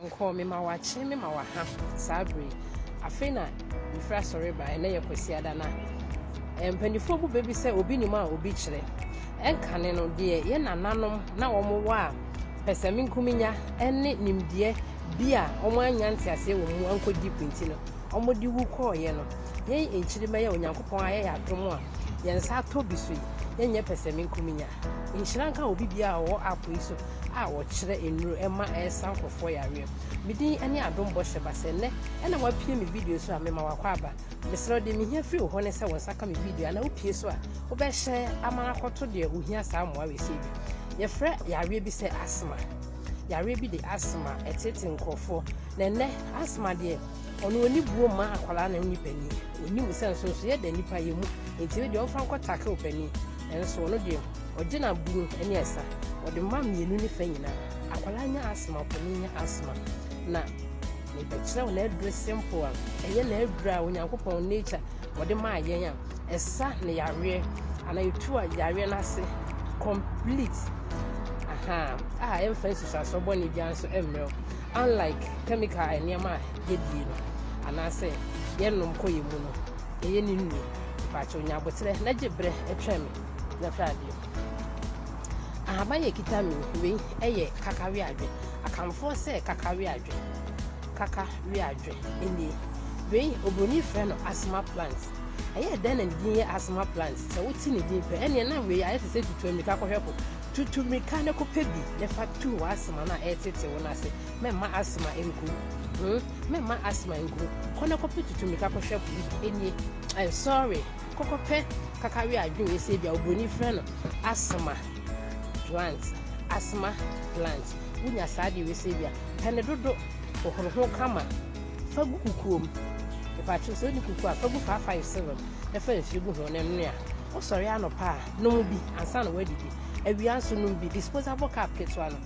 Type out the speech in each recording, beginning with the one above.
Nkɔ mema wakye mema waha saa bere yi. Afei na mefiri asɔre ba, ɛnɛ yɛ Kwasiada na mpanimfoɔ bu bɛ bi sɛ obi nim a obi kyerɛ. Ɛnkane no deɛ yɛn nananom na wɔn wɔ a pɛsɛmenkominya ne nimdeɛ bi a wɔn anya nteaseɛ wɔ mu ankɔ deep nti no wɔde wu kɔɔeɛ no, yɛn nkyirimma yi a Onyankopɔn ayɛ yɛn adom a yɛn nsa atɔ bi so yi, yɛnyɛ pɛsɛmenkominya. Nhyira nka obi biara a ɔwɔ app yi so a wɔkyerɛ nnuro ma ɛresa nkurɔfoɔ yareɛ. Me din ne Adom Bɔhyɛ Ba. Sɛ nnɛ ɛna wapue me video so a, mema wakɔ aba. Mesrɛ wo, deɛ mehia firi wo hɔ ne sɛ wo nsa ka me video anaa wopue so a, wobɛhyɛ ama no akɔto deɛ ohia saa mmoa wei sei bi. Yɛfrɛ yareɛ bi sɛ asthma. Yareɛ bi de asthma ɛtete nkurɔfoɔ. Na ɛnnɛ asthma deɛ ɔno ɔni buo mma akwadaa ne ne panin. Ɔnim sɛ nsonsoyɛ da nipa yɛ mu. Nti wei deɛ ɔmfa nkɔ tackle panin. Nanso ɔno deɛ ɔgye n'abunu ne ɛsa. Ɔde ma mmienu ne fa nyinaa. Akwadaa nya asthma, ɔpanin nya asthma. Na mebɛkyerɛ wo n'aduro simple a ɛyɛ n'aduro a Onyankopɔn nature ɔde maa yɛn a ɛsa ne yareɛ anaa ɛtu a yareɛ no ase complete aha a ɛmfa nsusuasoɔ bɔne biara nso mmerɛ wo, unlike chemical nneɛma a yɛdie no anaasɛ yɛnom kɔ yɛn mu no ɛyɛ ne nnuro. Mpaakyɛw nya aboterɛ na gye berɛ twɛn me na hwɛ adeɛ. Ahaban yɛ kita mi wei ɛyɛ kakaweadwe. Akamfoɔ sɛ kakaweadwe, kakaweadwe nie. Wei obroni frɛ no asthma plant. Ɛyɛ dɛn na ne din yɛ asthma plant? Sɛ wote ne din pɛ ɛneɛ na wei ayɛ te sɛ tutu mmirika kɔhwɛ po. Tutu mmirika na kɔpɛ bi na fa tu w'asthma no a ɛretete wo no ase. Mɛmma asthma nku. Mɛmma asthma nku. Kɔ na kɔpɛ tutu mmirika kɔhwɛ po bi nie. Sorry, kɔkɔpɛ kakaweadwe wei sɛ bi a obroni frɛ no asthma plant. Asthma plant. Wonya saa deɛ wei sɛ bi a pɛ ne dodo, hohoro ho kama, fa gu kukuo mu. Mepatwo sɛ wode kukuo a, fa gu 557 na fa nsuo gu ho na ɛnoa. Wosɔre anɔpa a, nom bi ansa na woadidi. Awia nso nom bi. Disposable cup ketewa no,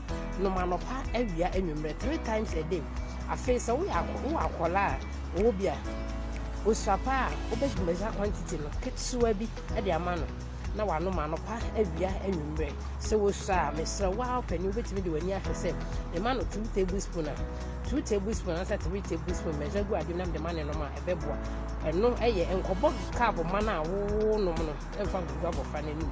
nom anɔpa, awia, anwummerɛ, three times a day. Afei sɛ woyɛ wowɔ akwadaa a ɔwɔ bi a osua paa a, wobɛgye measure quantity no ketewa bi de ama no na wanom anɔpa, awia, anwummerɛ. Sɛ wosua a, mesrɛ wo ara panin wobɛtumi de w'ani ahwɛ sɛ mema no 2 tablespoon a, 2 tablespoon anaasɛ 3 tablespoon measure gu adeɛ mu na mede ma ne nom a, ɛbɛboa. Ɛno ɛyɛ nkɔbɔ cup ma no a wonom no ɛmfa nkogu abɔfra no anim.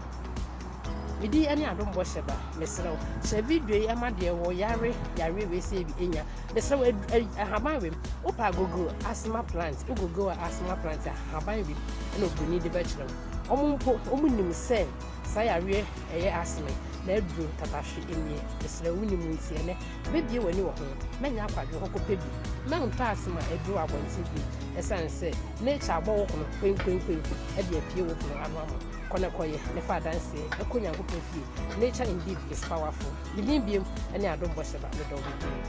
Me din ne Adom Bɔhyɛ Ba. Mesrɛ wo, hyɛ video yi ama deɛ wɔ yare yare wei sɛ bi enya. Mesrɛ wo, ahaban wei, wopɛ a Google asthma plant, wo Google asthma plant a, ahaban wei ɛna obroni de bɛkyerɛ wo. Ɔmo mpo, ɔmo nim sɛ saa yareɛ ɛyɛ asthma na aduro tatahwe nie. Mesrɛ wo, wonim nti ɛnɛ bɛbie w'ani wɔ ho. Mɛnyɛ akwadwo hɔ kɔpɛ bi. Mɛntɔ asthma aduro wɔ abɔnten bi. Ɛsiane sɛ nature abɔ wo pono kwenkwenkwen ɛde apue wo pono ano ama. Kɔ na kɔyɛ ne fa adanseɛ ɛkɔ Nyankopɔn fie. Nature indeed is powerful. Me din biem ɛne Adom Bɔhyɛ Ba. Medɔ wo bebree.